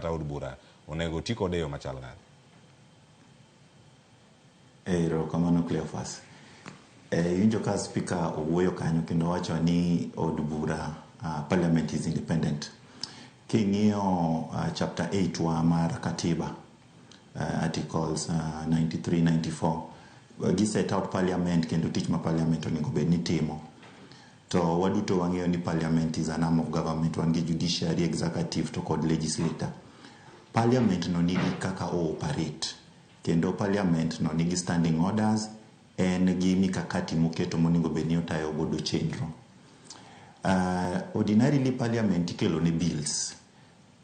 kata od bura onego ti kode e yo machal nade? Erokamano Cleophas. Iwinjo ka speaker owuoyo kanyo kendo owacho ni od bura parliament is independent. King'iyo chapter 8 wa mar katiba articles 93 94 gi set out parliament kendo tich ma parliament onego bed ni timo. To waduto wang'eyo ni parliament is an arm of government, wan gi judiciary, executive to kod legislator. Parliament no nigi kaka o operate kendo parliament no nigi standing orders, en gi mikakati moketo monego bed ni otayo godo chenro. Ordinarily parliament ikelo ne bills.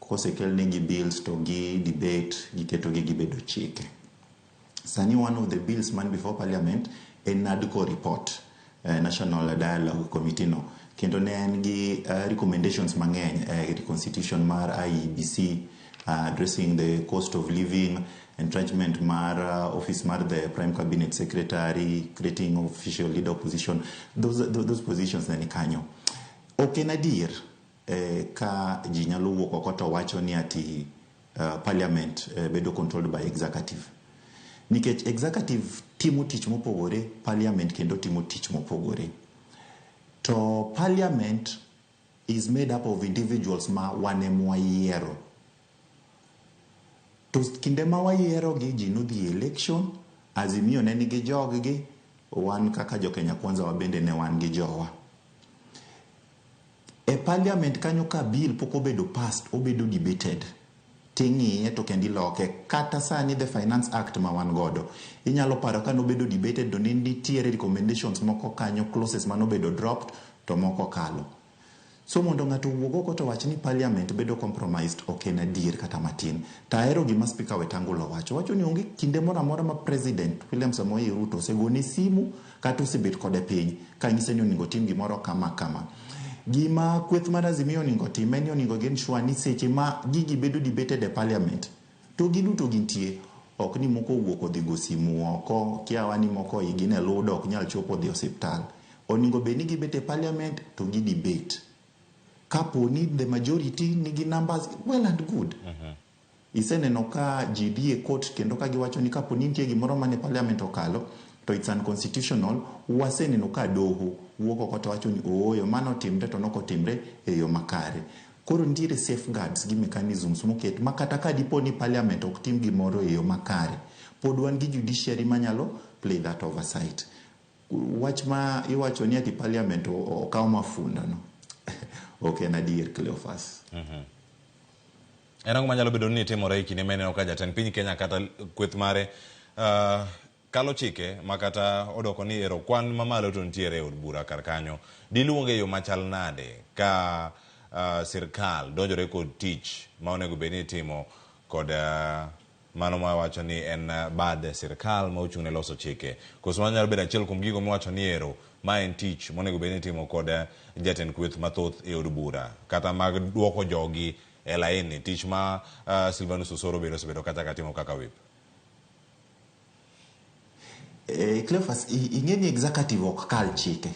Kosekelnegi bills to gi debate, giketogi gibedo chike. Sani one of the bills man before parliament en NADCO report, National Dialogue Committee no. Kendo ne en gi recommendations mang'eny, reconstitution mar IEBC, addressing the cost of living, entrenchment mar office mar the prime cabinet secretary, creating official leader opposition, those positions ne ni kanyo. Ok en adier ka ji nyalo wuok oko to wacho ni ati parliament bedo controlled by executive. Nikech executive timo tich mopogore, parliament kendo timo tich mopogore. To parliament is made up of individuals ma wan ema wayiero. To kinde ma wayiero gi ji nodhi e election, Azimio ne nigi jog gi, wan kaka jo Kenya Kwanza wabende ne wan gi jowa. E parliament kanyo ka bill pok obedo passed, obedo debated. Ting'iye to kendo iloke. Kata sani the Finance Act ma wan godo, inyalo paro ka nobedo debated to ne nitiere recommendations moko kanyo, clauses manobedo dropped to moko kalo. So mondo ng'ato owuog oko to wach ni parliament bedo compromised ok en adier kata matin. To ahero gima Speaker Wetangula owacho. Owacho ni onge kinde moro amora ma President William Samoei Ruto osegone simu kata osebet kode piny kanyise ni onego otim gimoro kama kama. Gima kweth mar Azimio onego otim en ni onego gi ensure ni seche ma gigi bedo debated e parliament to giduto gintie. Ok ni moko owuok odhi go simu oko, kiawa ni moko igi ne ludo ok nyal chopo dhi osiptal. Onego bed ni gibet e parliament to gi debate. Kapo ni the majority nigi numbers, well and good. Iseneno ka ji dhi e court kendo ka giwacho ni kapo ni nitie gimoro mane parliament okalo to it's unconstitutional, waseneno ka doho wuok oko to wacho ni ooyo mano otimre to nokotimre e yo makare. Koro nitiere safeguards gi mechanisms moket ma kata ka dipo ni parliament ok tim gimoro e yo makare, pod wan gi judiciary manyalo play that oversight. Wach ma iwacho ni ati parliament okaw mafunda no ok en adier Cleophas. En ang'o manyalo bedo ni timore e kinde ma ineno ka jatend piny Kenya kata kweth mare kalo chike ma kata odoko ni ero kwan mamalo to nitiere e od bura kar kanyo. Diluonge e yo machal nade ka sirkal donjore kod tich ma onego bed ni itimo kod mano ma wacho ni en bad sirkal ma ochung' ne loso chike. Koso mano nyalo bedo achiel kuom gigo miwacho ni ero ma en tich monego bed ni itimo kod jatend kweth mathoth e od bura kata mag duoko jogi e laini tich ma Silvanus Osoro bende osebedo kacha ka timo kaka whip. Cleophas, ing'e ni executive ok kal chike.